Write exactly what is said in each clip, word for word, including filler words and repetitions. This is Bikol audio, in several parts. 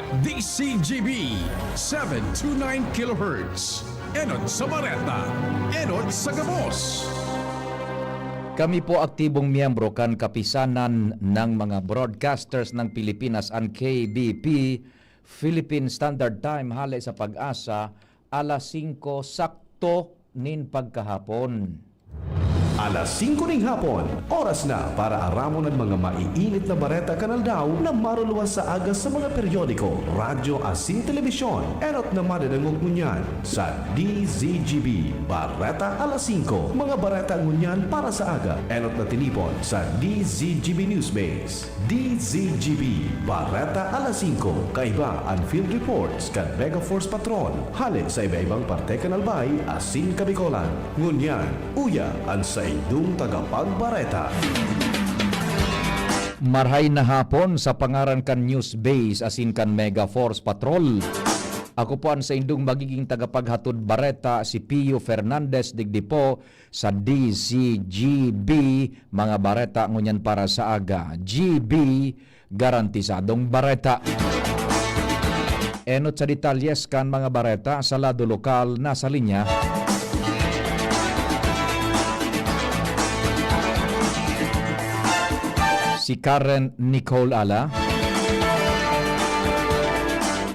D C G B, seven two nine kilohertz. Enot sa Bareta, enot sa gabos. Kami po aktibong miyembro kan Kapisanan ng mga Broadcasters ng Pilipinas, an K B P, Philippine Standard Time, hale sa Pag-asa, alas singko sakto nin pagkahapon. Alas singko ning hapon, oras na para aramon an mga maiinit na bareta kan aldaw na maruluwas sa aga sa mga periodiko, radyo asin telebisyon. Enot na madadangog ngunyan sa D Z G B Bareta Alas Singko. Mga bareta ngunyan para sa aga, enot na tinipon sa D Z G B Newsbase. D Z G B, Bareta Alas Singko, kaiba an field reports kan Mega Force Patrol, hale sa iba-ibang parte kan Albay asin Kabicolan. Ngunyan, uya an saindong tagapagbareta. Marhay na hapon sa pangaran kan Newsbase asin kan Mega Force Patrol. Ako po an saindong magiging tagapaghatod bareta, si Pio Fernandez, digdi po sa D Z G B, mga bareta ngunyan para sa aga. G B, garantisadong bareta. Enot sa detalyes kan mga bareta sa lado lokal, nasa linya si Karen Nicole Ala.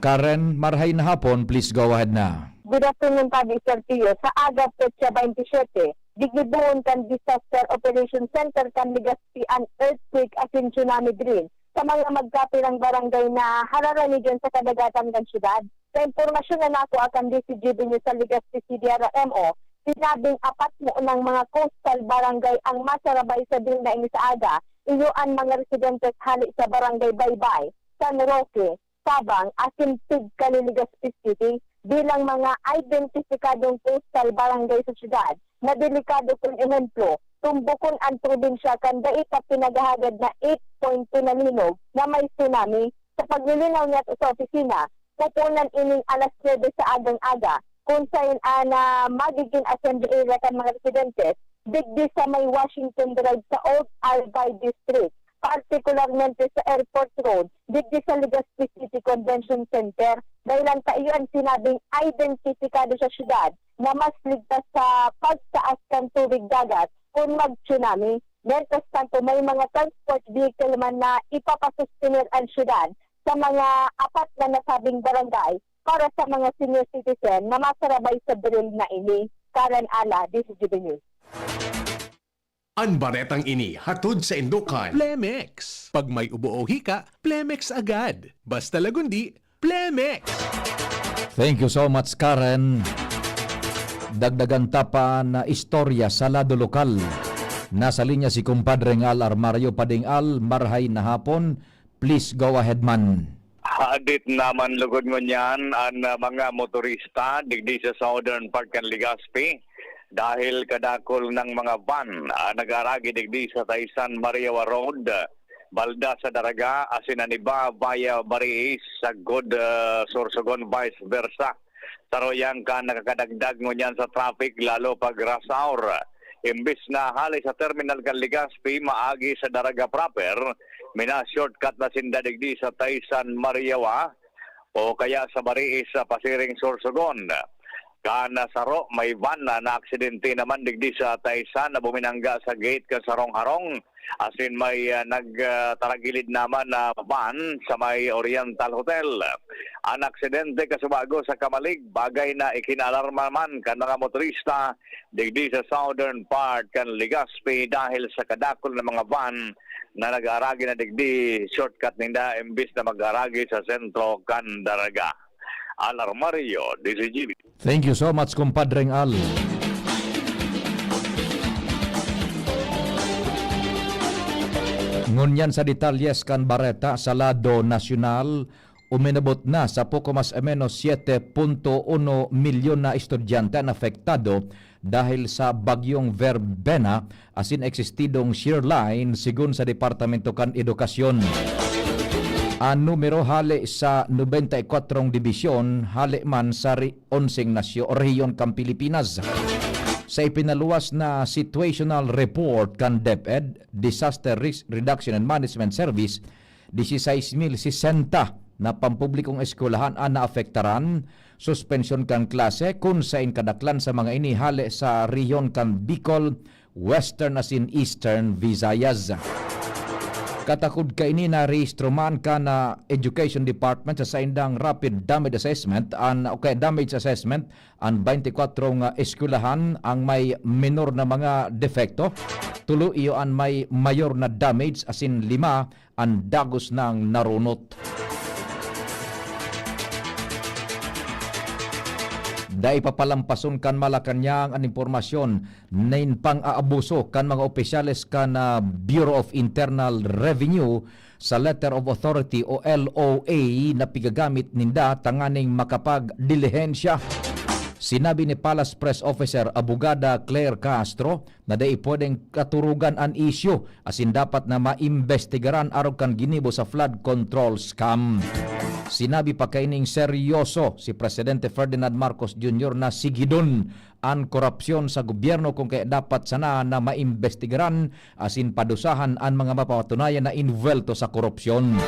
Karen, marhay na hapon, please go ahead na. Good afternoon, Padi Sergio. Sa aga, petsa twenty-seven, digdi boon kan Disaster Operation Center kan Legazpi an earthquake asin tsunami drill sa mga magkapirang barangay na hararani diyan sa kadagatan kan syudad. Sa impormasyon na nakuha kan D Z G B News sa Legazpi C D R M O, sinabing apat mo ng mga coastal barangay ang masarabay sa drill na ini sa aga. Iyo an mga residentes hali sa Barangay Baybay, San Roque, Sabang asin Pigcali, Legazpi City bilang mga identifikadong coastal barangay sa syudad na delikado. Kun ehemplo, tumbokon an probinsya kan dai pa pinaghahagad na eight point two na linog na may tsunami. Sa paglilinaw niya sa opisina, pupunan ining alas nuebe sa agang-aga, kun saen an, ah, magiging assembly area kan mga residentes digdi sa may Washington Drive sa Old Albay District, partikularmente sa Airport Road, digdi sa Legazpi City Convention Center, dahelan ta iyo an sinabing identifikado sa syudad na mas ligtas sa pagtaas kan tubig dagat kun mag-tsunami. Mientras tanto, may mga transport vehicle man na ipapasustener an syudad sa mga apat na nasabing barangay para sa mga senior citizen na masarabay sa drill na ini. Karen Ala, D Z G B News. An baretang ini hatod saindo kan Plemex. Pag may ubo o hika, Plemex agad. Basta Lagundi, Plemex! Thank you so much, Karen. Dagdagan ta pa na istorya sa lado lokal. Nasa linya si Kumpadreng Al Armario. Padeng Al, marhay na hapon. Please go ahead man. Hadit naman lugod ngunyan an, ah, mga motorista digdi sa southern part kan Legazpi dahil kadakul na mga van, ah, nag-aaragi digdi sa Taysan Mariawa Road, Balda sa Daraga, asin an iba via Bariis, sagkod, ah, Sorsogon, vice versa. Saroyan kan nakakadagdag ngunyan sa traffic, lalo pag rush hour. Imbis na hale sa terminal kan Legazpi, maagi sa Daraga proper, mina-shortcut na sinda digdi sa Taysan Mariawa o kaya sa Bariis sa pasiring Sorsogon. Kan saro, may van na naaksidente naman digdi sa Taysan na buminangga sa gate kan sarong harong. Asin may, ah, nag, ah, taragilid naman na van sa may Oriental Hotel. An aksidente kasubago sa kamalig, bagay na ikinaalarma man kan mga motorista digdi sa southern part kan Legazpi dahil sa kadakul na mga van na nag-aaragi na digdi, shortcut ninda imbis na mag-aaragi sa sentro kan Daraga. Al Armario, D Z G B. Thank you so much, Kumpadreng Al. Ngunyan sa detalyes kan bareta sa lado nasyonal, uminabot na sa poko mas o menos siyete punto uno milyon na estudyante an apektado dahil sa Bagyong Verbena asin eksistidong shear line, sigon sa Departamento kan Edukasyon. An numero hale sa nobenta y kwatro dibisyon, hale man sa ri-, onseng nasyo-, rehiyon kan Pilipinas. Sa ipinaluwas na situational report kan DepEd, Disaster Risk Reduction and Management Service, dieciséis mil sesenta na pampublikong eskwelahan an naapektaran, suspensyon kan klase kun sain kadaklan sa mga ini hale sa rehiyon kan Bicol, Western asin Eastern Visayas. Katakod kaini, narehistro man kan, ah, Education Department sa saindang rapid damage assessment an, o kaya damage assessment an twenty-four nga eskwelahan ang may minor na mga depekto. Tulo iyo an may mayor na damage asin lima an dagos nang narunot. Dai papalampason kan Malacañang an impormasyon nin pang-aabuso kan mga opisyales kan, ah, Bureau of Internal Revenue sa Letter of Authority o L O A na pigagamit ninda tanganing makapagdilihensya. Sinabi ni Palace Press Officer Abogada Claire Castro na dai pwedeng katurugan an isyu asin dapat na maimbestigaran arog kan ginibo sa flood control scam. Sinabi pa kaining seryoso si Presidente Ferdinand Marcos Junior na sigidon an korupsyon sa gobyerno, kun kaya dapat sana na maimbestigaran asin padusahan an mga mapapatunayan na inbuwelto sa korupsyon.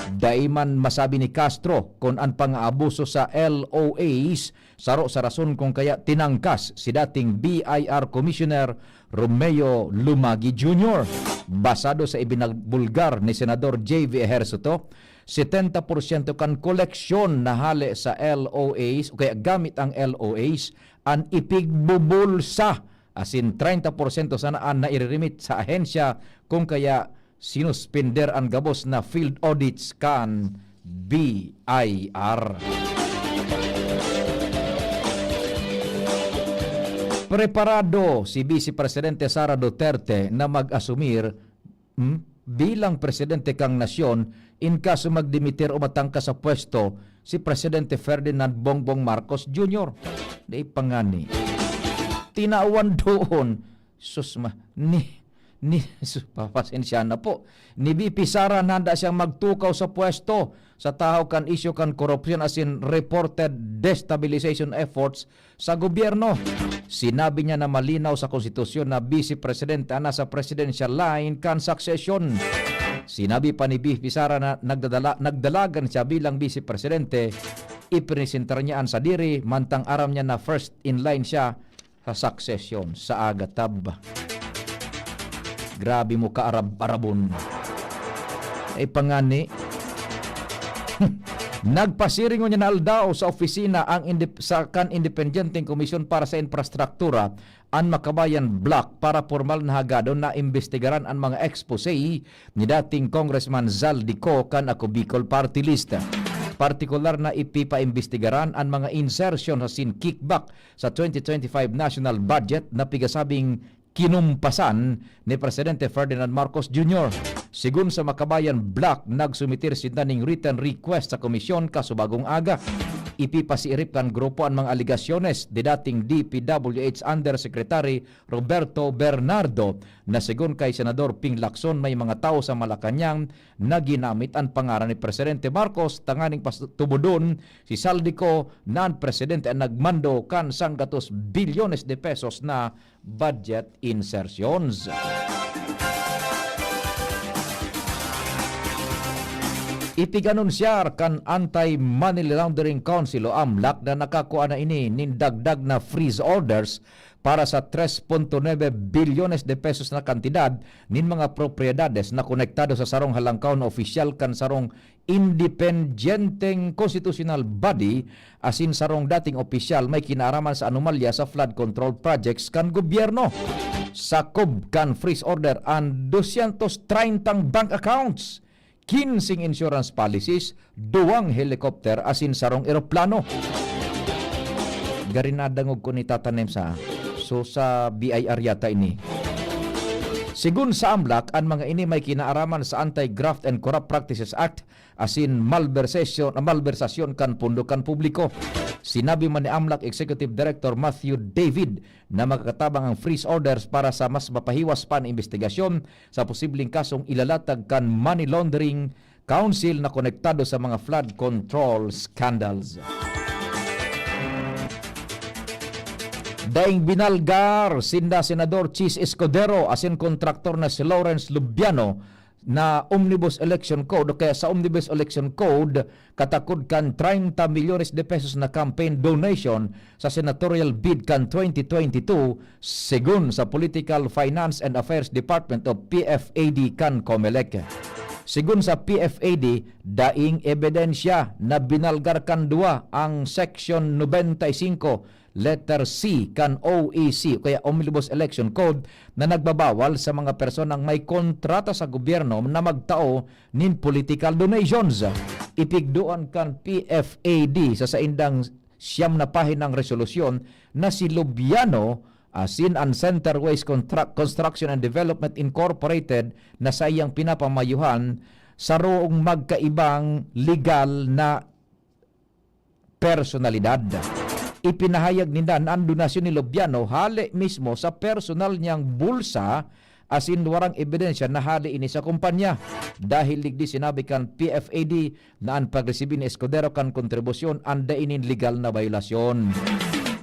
Dai man masabi ni Castro kun an pang-aabuso sa L O As saro sa rason kun kaya tinangkas si dating B I R Commissioner Romeo Lumagi Junior. Basado sa ibinabulgar ni Senador J V Ejercito, setenta porsyento kan koleksyon na hale sa L O As o kaya gamit ang L O As an ipigbubulsa, asin treinta porsyento sana an nairirimit sa ahensya kun kaya sinuspender an gabos na field audits kan B I R. Preparado si Vice Presidente Sara Duterte na mag-asumir, hmm, bilang presidente kan nasyon in kaso magdimitir o matangkas sa pwesto si Presidente Ferdinand Bongbong Marcos Junior. Dai pa ngani. Tinawan doon. Sus ma-, ni, ni, sus, pa-, pasensya na po. Ni V P Sara na handa siyang magtukaw sa pwesto sa tahaw kan isyu kan korupsyon asin reported destabilization efforts sa gobyerno. Sinabi niya na malinaw sa konstitusyon na vice presidente ang nasa presidential line kan succession. Sinabi pa ni V P Sara na nagdadala-, nagdalagan siya bilang vice presidente, ipresentar niya an sadiri, mantang aram niya na first in line siya sa succession sa Agatab. Grabe mo kaarab-arabon. Ay pangani. Nagpasiring ngunyan na aldaw sa opisina ang indep-, sa kan independenteng komisyon para sa infrastruktura, an Makabayan Bloc, para pormal na hagadon na imbestigaran an mga expose ni dating Congressman Zaldy Co kan Ako Bicol Party List. Partikular na ipipaimbestigaran an mga insertion asin kickback sa twenty twenty-five national budget na pigasabing kinumpasan ni Presidente Ferdinand Marcos Junior. Sigon sa Makabayan Bloc, nagsumitir sinda ning written request sa komisyon kasubagong aga. Ipipasiirip kan grupo an mga alegasyones ni dating D P W H Undersecretary Roberto Bernardo na sigon kay Senador Ping Lacson, may mga tawo sa Malacañang na ginamit an pangaran ni Presidente Marcos tanganing pas-, tubodon si Zaldy Co na an presidente an nagmando kan sanggatos bilyones de pesos na budget insertions. Ipig-anunsyar kan Anti-Money Laundering Council o AMLAC na nakakua na ini nin dagdag na freeze orders para sa tres punto nuebe bilyones de pesos na kantidad nin mga propiedades na konektado sa sarong halangkaw na opisyal kan sarong independenteng constitutional body asin sarong dating opisyal may kinaaraman sa anomalya sa flood control projects kan gobyerno. Sakob kan freeze order an dosyentos treintang bank accounts, kinseng insurance policies, duwang helicopter asin sarong eroplano. Gari nadangog ko ni Tata Nems, ha? So, sa B I R yata ini. Sigon sa AMLAC, an mga ini may kinaaraman sa Anti-Graft and Corrupt Practices Act asin malbersasyon, malbersasyon kan pondo kan publiko. Sinabi man ni AMLAC Executive Director Matthew David na makakatabang ang freeze orders para sa mas mapahiwas pa na imbestigasyon sa posibleng kasong ilalatag kan Money Laundering Council na konektado sa mga flood control scandals. Daing binalgar sinda Senador Chiz Escudero asin kontraktor na si Lawrence Lubiano na Omnibus Election Code o kaya sa Omnibus Election Code katakod kan treinta milyones de pesos na campaign donation sa senatorial bid kan twenty twenty-two, segun sa Political Finance and Affairs Department o P F A D kan Comelec. Segun sa P F A D, daing ebidensya na binalgar kan duwa ang Section nobenta y singko, letter C kan O E C o kaya Omnibus Election Code na nagbabawal sa mga personang may kontrata sa gobyerno na magtao nin political donations. Ipigduan kan P F A D sa saindang siyam na pahinang resolusyon na si Lubiano asin an Center Waste Constru-, Construction and Development Incorporated na saiyang pinapamayuhan, sarong magkaibang legal na personalidad. Ipinahayag ninda na an donasyon ni Lubiano hale mismo sa personal niyang bulsa asin warang ebidensya na hale ini sa kumpanya. Dahil digdi, sinabi kan P F A D na an pagresibi ni Escudero kan kontribusyon an dai nin legal na bayolasyon.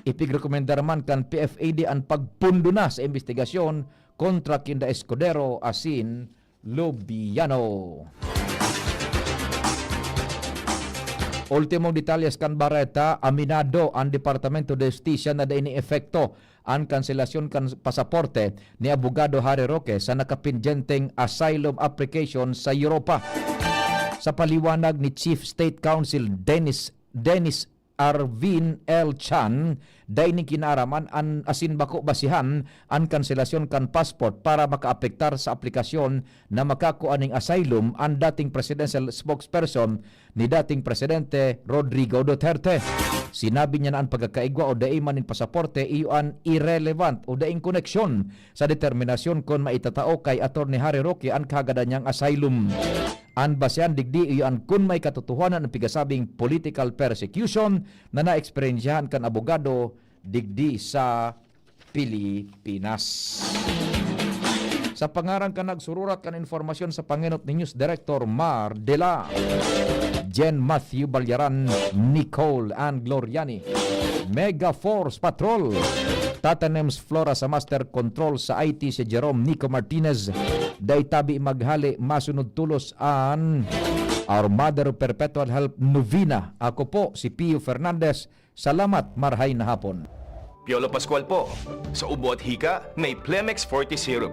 Ipigrekomendar man kan P F A D an pagpundo na sa imbestigasyon kontra kinda Escudero asin Lubiano. Ultimong detalyes kan bareta, aminado an Departamento de Justicia na dai nin epekto an kanselasyon kan pasaporte ni Abogado Harry Roque sa nakapendyenteng asylum application sa Europa. Sa paliwanag ni Chief State Counsel Dennis, Dennis Arvin L. Chan, dai nin kinaaraman an asin bako basihan an kanselasyon kan passport para makaapektar sa aplikasyon na makakua ning asylum an dating presidential spokesperson ni dating Presidente Rodrigo Duterte. Sinabi niya na an pagkakaigwa o dai man nin pasaporte iyo an irrelevant o daing koneksyon sa determinasyon kun maitatao kay Attorney Harry Roque an kagadan niyang asylum. An basehan digdi iyo an kun may katotohanan an pigasabing political persecution na naeksperyensyahan kan abogado digdi sa Pilipinas. Sa pangaran kan nagsururat kan informasyon sa pangenot ni News Director Mar Dela, Jen Matthew Balyaran, Nicole and Gloriani, Mega Force Patrol, Tatanems Flora sa Master Control, sa I T si Jerome Nico Martinez, dai tabi maghale, masunod tolos an Our Mother of Perpetual Help Novena. Ako po si Pio Fernandez. Salamat, marhay na hapon. Piolo Pascual po, sa ubo at hika, may Plemex Forte Syrup.